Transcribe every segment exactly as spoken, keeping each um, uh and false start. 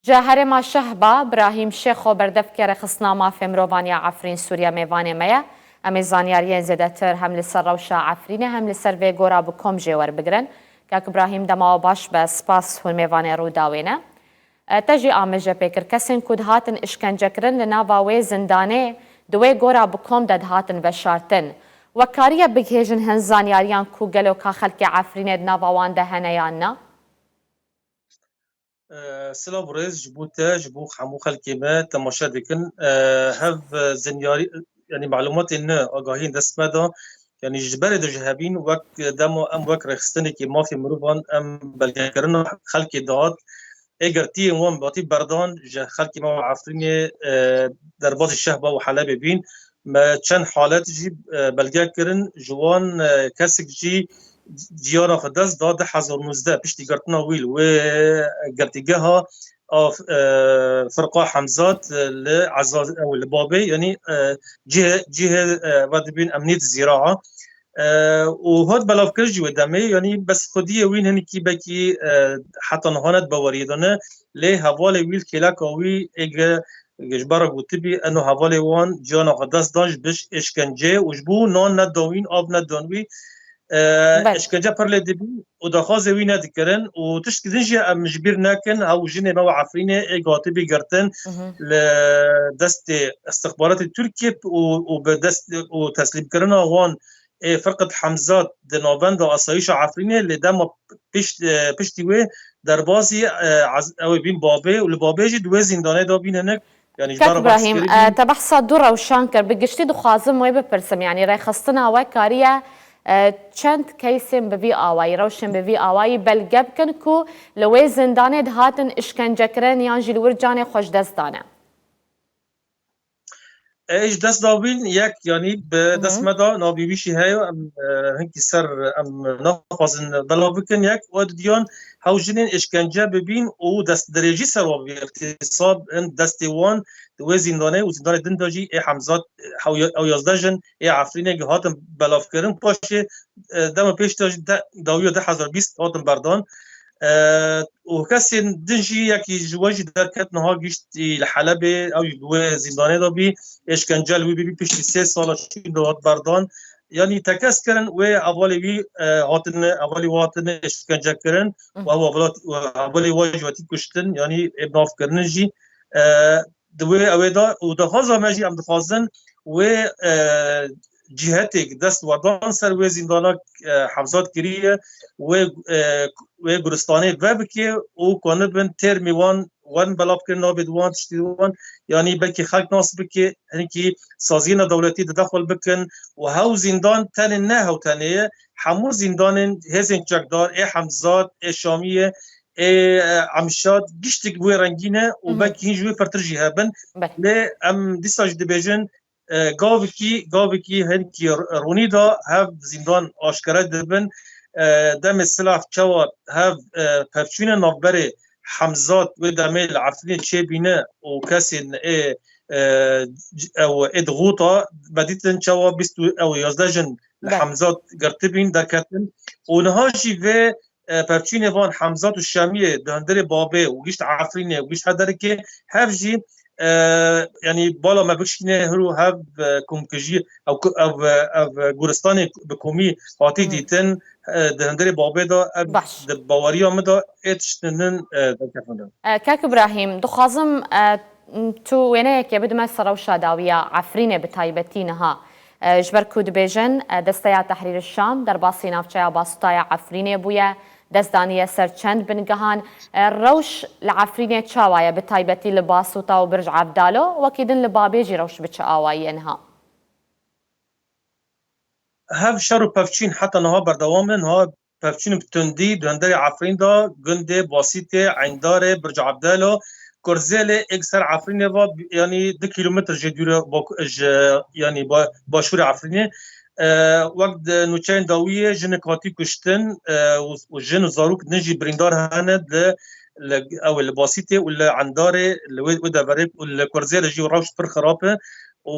Ji herêma Şehba, Birahîm Şêxo berdevkê rêxistina mafê mirovan ya Efrîn Sûriye mêvanê me ye. Em ê zanyariyên zêdetir hem li ser rewşa Efrînê hem li ser vê gora bi kom jê werbigirin. Kak Birahîm, dema we baş be, spas hûn mêvanê Rûdawê ne. E, te jî amêje pê kir, kesên ku dihatin îşkencekirin li nava wê zindanê di wê gora bi kom de dihatin veşartin. We kariye bigihêjin hin zanyariyan ku gelo ka xelkê Efrînê di nava wan de hene yan na? Silav û rêz ji bo te, ji bo hemû xelkê me temaşe dikin. Hev zinyarî, yanî malûmatên nû, agahiyên dest me de, yanî ji berê de ji hebîn, wek dema em wek rêxistinekê mafê mirovan em belgekirina xelkê dihat, ê girtiyên wan bi hatî berdan ji xelkê me û Efrînê, derbazî Şehba û Helebê bîn. Me çend halet jî belge kirin, ji wan kesek jî ciyana xwe dest da du hezar û nozdeh, piştî girtina wî li wê girtîgeha a Firqa Hemzat li Ezaz, ew li Babê, yanî cihê, cihê, e, ve dibîn emniyet zîraa. E, û hat belavkir jî wê demê, yanî bes xwediyê wî hinekî belkî, e, heta niha ne di baweriyê de ne, lê hevalê wî li kêleka wî êge ji ber re gotibî, eno hevalê wan ciyana xwe dest dan ji biş êşkenceyê û ji bo nan nedawîn, av nedan wî, e, Belê. Êşkence pir lê dibî û daxwazê wî nedikirin û tiştkî din jî em ji bîr nekin, hew jinê me û Efrînê ê hatibî girtin Mhm. li destê istixbaratê Tirkiye û, û bi dest û teslîmkirina wan ê Firqet Hemzat di navenda asayîşa Efrînê lê dema pişt, e, piştî wê derbazî, e, ez-, ew ê bîn Babê û li Babê jî di wê zîndanê de bîn hinek, yanî ji Kak ber Îbrahîm, bahskirî e, bîn. Te behsa du rewşan kir. Bi giştî dixwazim wê bipirsim, yanî rêxistina we kariye, e, çend keysên bi vî awayî, rewşên bi vî awayî belge bikin ku li wê zîndanê dihatin îşkencekirin yan jî li wir canê xwe ji dest dane? Ê ji dest dabîn yek, yanî bi Hı hı. dest me da, navê wî jî heye, em, e, hinkî ser em naxwazin belav bikin yek, û didiyan hew jinên êşkence bibîn û destdirêjî ser wan bibî, îxtîsab in destê wan di wê zîndanê û zîndanê din de jî ê Hemzat, hew ya-, ew yazdeh jin ê Efrînê hatin belavkirin, paşê, e, dema pêş de jî de, dawiya du hezar bîst hatin berdan. E, û kesên din jî yekî ji we jî derket niha gihiştî li Helebê, ew jî di wê zîndanê de bî, êşkence li wî bibî, piştî sê sala çûn de hat berdan. Yanî tekez kirin wê hevalê wî, e, hatine, hevalê wî hatine êşkence kirin û ew hevala-, û hevalê wî jî hatî kuştin, yanî ê bi nav kirinin jî, e, di wê ew ê de û daxwaza me jî em dixwazin wê, e, cîhetêk dest werdan ser wê zîndana, e, Hemzat kiriye, wê, e, wê guristanê vebike û konibin têrmê wan, wan belav kirin, nabê di wan tiştî wan, yanî belkî xelk nas bike, hinkî saziyê nedewletî didexil bikin û hew zîndan tenê ne hew tenê ye, hemû zîndanên hêzên çekdar, ê Hemzat, ê Şamiyê, ê, e, Emşad, giştik wê rengî ne û Hı hı. belkî hîn ji wê pirtir jî hebin. Belê. Lê em dîsa jî dibêjin, e, gavikî, gavikî hinkî r-, ronî de hev zîndan aşkere dibin. E, demê silav çawa hev, e, pevçûnê navberê Hemzat wê demê li Efrînê çêbîne û kesên ê, e, c-, ew ê dixuta me dîtin çawa bîst û, ew yazdeh jin li Be. Hemzat girtibîn, derketin. Û niha jî vê e, pevçûnê van Hemzat û Şemiyê di hundirê Babê û gişt Efrînê û gişt Hederikê hev jî, e, yanî bala me bikişîne hir û hev, e, komkujî, ew ku-, ev, e, ev, e, goristanê bi komî hatî Hı. dîtin, e, di hundirê Babê de ev Baş. di baweriya min de ê tiştinin, e, derkeftin de. E, Kak Îbrahîm, dixwazim, e, Tu wêneyekê bidime ser rewşa dawiya Efrînê bi taybetî niha. E, ji ber ku dibêjin, e, Desteya Tehrîr Şam derbasî navçeya Basûtaya Efrînê bûye, dest daniye ser çend bingehan. E, rewş li Efrînê çawa ye, bi taybetî li Basûta û Birc Evdalo, wekî din li Babê jî rewş bi çi awayî ye niha? Hev şer û pevçûn heta niha berdewam in. Niha pevçûn bi tundî di hundirê Efrîn de, gundê Basîtê, Eyndarê, Birc Ebdelo, Kurzêlê, êk ser Efrînê ve, yanî du kîlometr ji dûre bak-, ji, yanî ba-, başûrê Efrînê. E, wek di nûçeyên dawiyê jinik hatî kuştin, e, û, û jin û zarok din jî birîndar hene di, li, ew ê li Basîtê û li Endarê, li wê, wê deverê û li Kurzêlê jî rewş pir xirab e. û,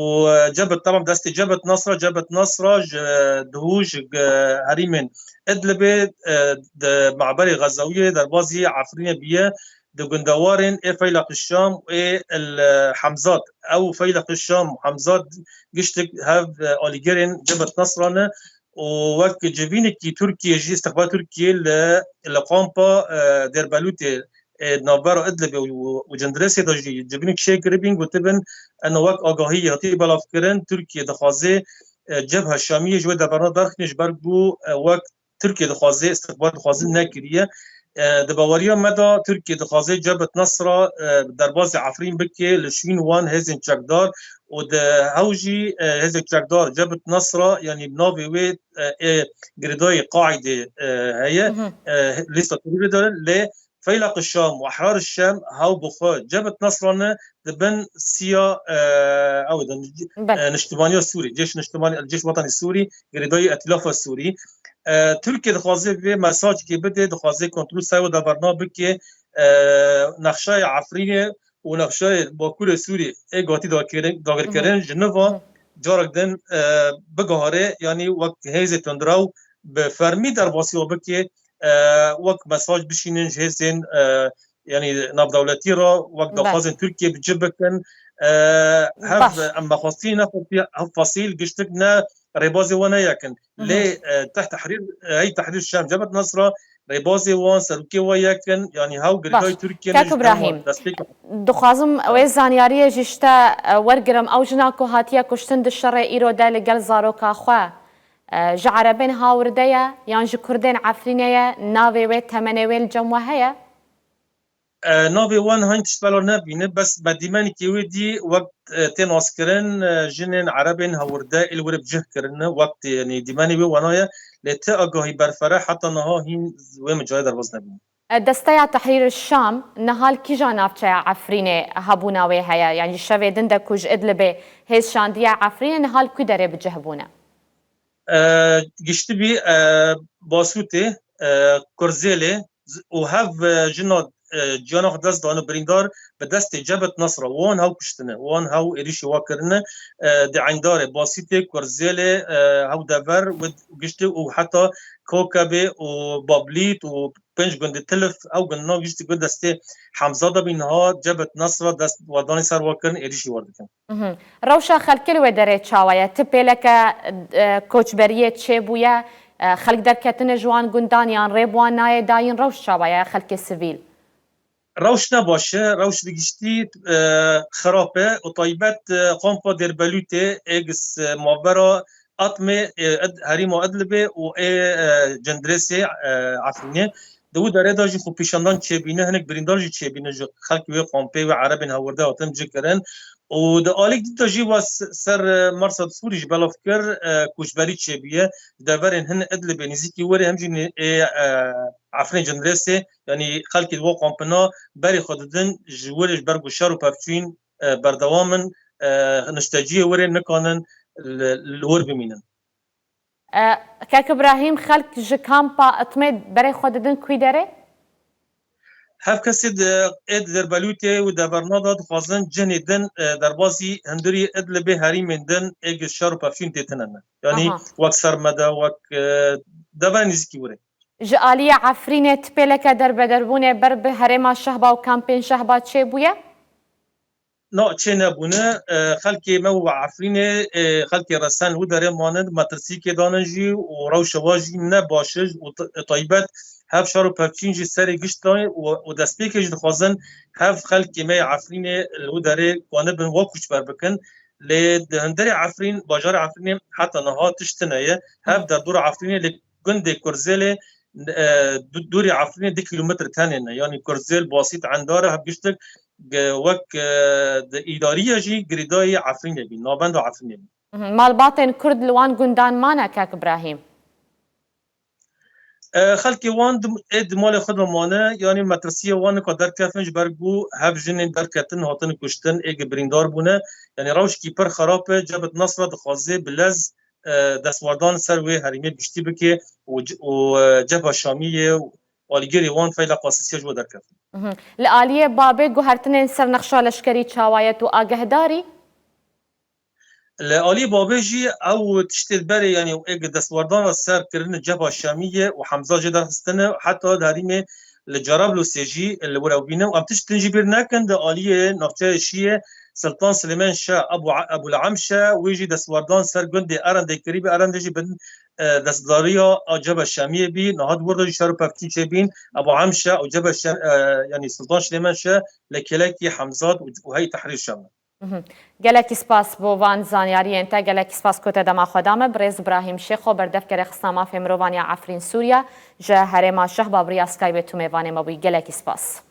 e, Cebet, temam destê Cebet Nasra, Cebet Nasra ji, e, Dihû ji, e, herîmên Idlibê, e, di maberê Xezewiyê derbazî Efrînê bûye. di gundewarên ê Feyleq Şam û ê El Hemzat. Ew Feyleq Şam, Hemzat giştik hev, e, alîgerên Cebhet Nesra ne û wek civînekî Tirkiye jî, îstixbaratê Tirkiye li, li kampa, e, Dêrbelûtê, e, navbera Idlibê û, û Cindirêsê de jî civînek çêkiribîn, gotibin, ena wek agahî hatî belavkirin, Tirkiye dixwaze, e, Cebha Şamiyê ji wê deverna derxîne, ji ber ku, e, wek Tirkiye dixwaze, îstixbarat dixwazin nekiriye. E, di baweriya me de Tirkiye dixwaze Cebhet Nesra, e, derbazî Efrîn bike, li şûn wan hêzên çekdar û di hew jî, e, hêzên çekdar Cebhet Nesra, yanî bi navê wê, e, ê girêdayî Qaîdê, e, heye, Hı hı. e, lîsta terorê de, lê Feyleq Şam û Ehrar Şam hew bi xwe Cebhet Nesra ne, di bin siya, e, ew din, Belê. e, Niştimaniya Sûrî, Cêş Niştimaniya, Cêş Wetanî Sûrî, girêdayî Etîlafa Sûrî. E, Tirkiye dixwaze vê mesajekê bide, dixwaze kontrol ser wê deverna bike, e, nexşayê Efrînê û nexşayê Bakurê Sûrî ê gatî dakirin, dagirkirin Hı hı. ji niva Hı hı. carek din, e, bigihare, yanî wek hêzê tundrew bi fermî derbasiya bike, e, wek mesaj bişînin ji hêzên, e, yanî navdewletî re, wek Belê. daxwazên Tirkiye bi cih bikin. E, hev Baş. em mexwestî nexwestî hev fasîl giştik ne rêbazê wan ne yek in. Hı hı. Lê, e, Teh Tehrîr, e, Hey Tehrîr Şam, Cebhet Nesra, rêbazê wan, serokê wan yek in, yanî hew Baş. girêdayî Tirkiye ne Kak ji Îbrahîm, destpêkê. Dixwazim wê zanyariyê jî ji te, e, wergirim. Ew jina ku hatiye kuştin di şerê îro de li gel zaroka xwe, e, ji erebên Hawirde ye yan ji kurdên Efrînê ye? Navê wê, temenê wê li cem we heye? E, navê wan hîn tişt bela nebîne, bes me dîmenekê wê dî wek, e, tê naskirin, e, jinên erebên Hawirde ê li wir bi cih kirine, wek tê, yanî dîmenê wê wana ye, lê ti agahî berfere heta niha hîn wê mijarê derbas nebîne. E, Desteya Tehrîr Şam niha li kîja navçeya Efrînê hebûna wê heye? Yanî şevê din de ku ji Idlibê hêz şandiye Efrînê, niha li ku derê bi cih bûne? E, giştî bî, e, Basûtê, e, Kurzêlê z-, û hev, e, jina, e, ciyana xwe dest dane birîndar bi destê Cebhet Nesra. Wan hew kuştine, wan hew êrîşê wa kirine, e, di Eyndarê, Basîtê, Kurzêlê, e, hew dever, wê giştî û heta Kokebê û Bablît û pênc gundê Tilif, ew gundina giştî ku destê Hemza de bî, niha Cebhet Nesra dest werdanê ser wa kirin, êrîşî war dikin. Mhm. Rewşa xelkê li wê derê çawa ye? Ti pêleke, e, koçberiyê çêbûye, e, xelk derketine ji wan gundan yan rê bi wan nayê dayîn? Rewş çawa ye xelkê sivîl? Rewş ne baş e, rewş bi giştî, e, xirab e û taybet, e, kampa Dêrbelûtê ê gis, e, mavbera Atmê, e, Id-, herêma Idlibê û ê, e, Cindirêsê, e, Efrînê. Di wî derê de jî xwepêşandan çêbîne, hinek birîndar jî çêbîne ji xelkê wê kampê wê erebên Hewirde hatin cikirin. Û di alîk dî de jî we s-, ser, e, Mersa Sûrî jî belav kir, e, koçberî çêbûye. Di deverên hin Idlibê nêzîkî wir ê hem jî nê-, ê, e, Efrîn Cindirêsê, yanî xelkê di we kampina berê xwe didin ji wir, ji ber ku şer û pevçûyîn, e, berdewam in, e, nişteciyê wir ê nikanin li, li wir bimînin. E, Kek Ibrahîm, xelk ji kampa Itmê berê xwe didin kû derê? Hev kesê di, ê di Dêrbelûtê û deverna de dixwazin cihnê din, e, derbasî hundirî Idlibê herîmên din ê gi şer û pevçûn tê tine ne. Yanî Aha. wek Sermede, wek, e, dever nêzîkî wir ê. Ji aliyê Efrînê ti pêleke derbederbûnê ber bi herêma Şehba û kampên Şehba çêbûye? Na, çê nebûne. E, xelkê me û Efrînê, e, xelkê resen û derê manin, metirsîkê danin jî û rewşa wa jî ne baş e û t-, taybet hev şer û pevçîn jî serê gişt dayê û, û destpêkê jî dixwazin hev xelkê me yê Efrînê li wî derê ku nebin wa koçber bikin. Lê di hundirê Efrîn, bajarê Efrînê heta niha tişt tune ye. Hev derdora Efrînê lê gundê Kurzêlê, e, du-, dûrî Efrînê du kilometre tenê ne. Yanî Kurzêl, Basît, Endare hev giştik, e, wek, e, di îdariye jî girêdayî Efrînê bî, navenda Efrînê bî. Mhm. Malbatên Kurd li wan gundan mane, Kak Ibrahîm? E, xelkê wan di, ê di malê xwe de mane, yanî metirsiyê wan nika derkevin, ji ber ku hev jinên derketin, hatin kuştin, ê gi birîndar bûne. Yanî rewşkî pir xerab e. Cebhet Nesra dixwaze bi lez, e, destwerdan ser wê herêmê giştî bike û c-, û, e, Cebha Şamiyê û alîgirê wan Feyleqa Sisiya ji bo derkevin. Mhm. Li aliyê Babê guhertinên ser nexşa leşkerî çawa ye, tu agahdarî? Li alî Babê jî ew tiştê berê, yanî ê destwerdan re ser kirine Cebha Şamiyê û Hemza jê derxistine, heta di herîmê li Carablûsê jî li wir ew bînin. Em tişt din jî bîr nekin, di aliyê navçeyê Şiyê Siltan Silêman Şah Ebu, Ebul Emşe, wê jî destwardan ser gundê Erendê kirî bi Erendê jî bin e, destdariya a Cebe Şemiyê bî. Niha di wir de jî şer û pevçûn çêbîn. Ebu Emşe û Cebe Şem, e, yanî Siltan Silêman Şah li kêlekî Hemzat û, û Hey Tehrir Şam. Gelekî spas bo van zanyariyên te, gelekî spas ku te dema xwe da me. Birêz Îbrahîm Şêxo, berdevkerê Xistina Mafê Mirovan ya Efrîn Sûriya, ji herêma Şehba bi riya Skypeê tu mêvanê me bûyî. Gelekî spas.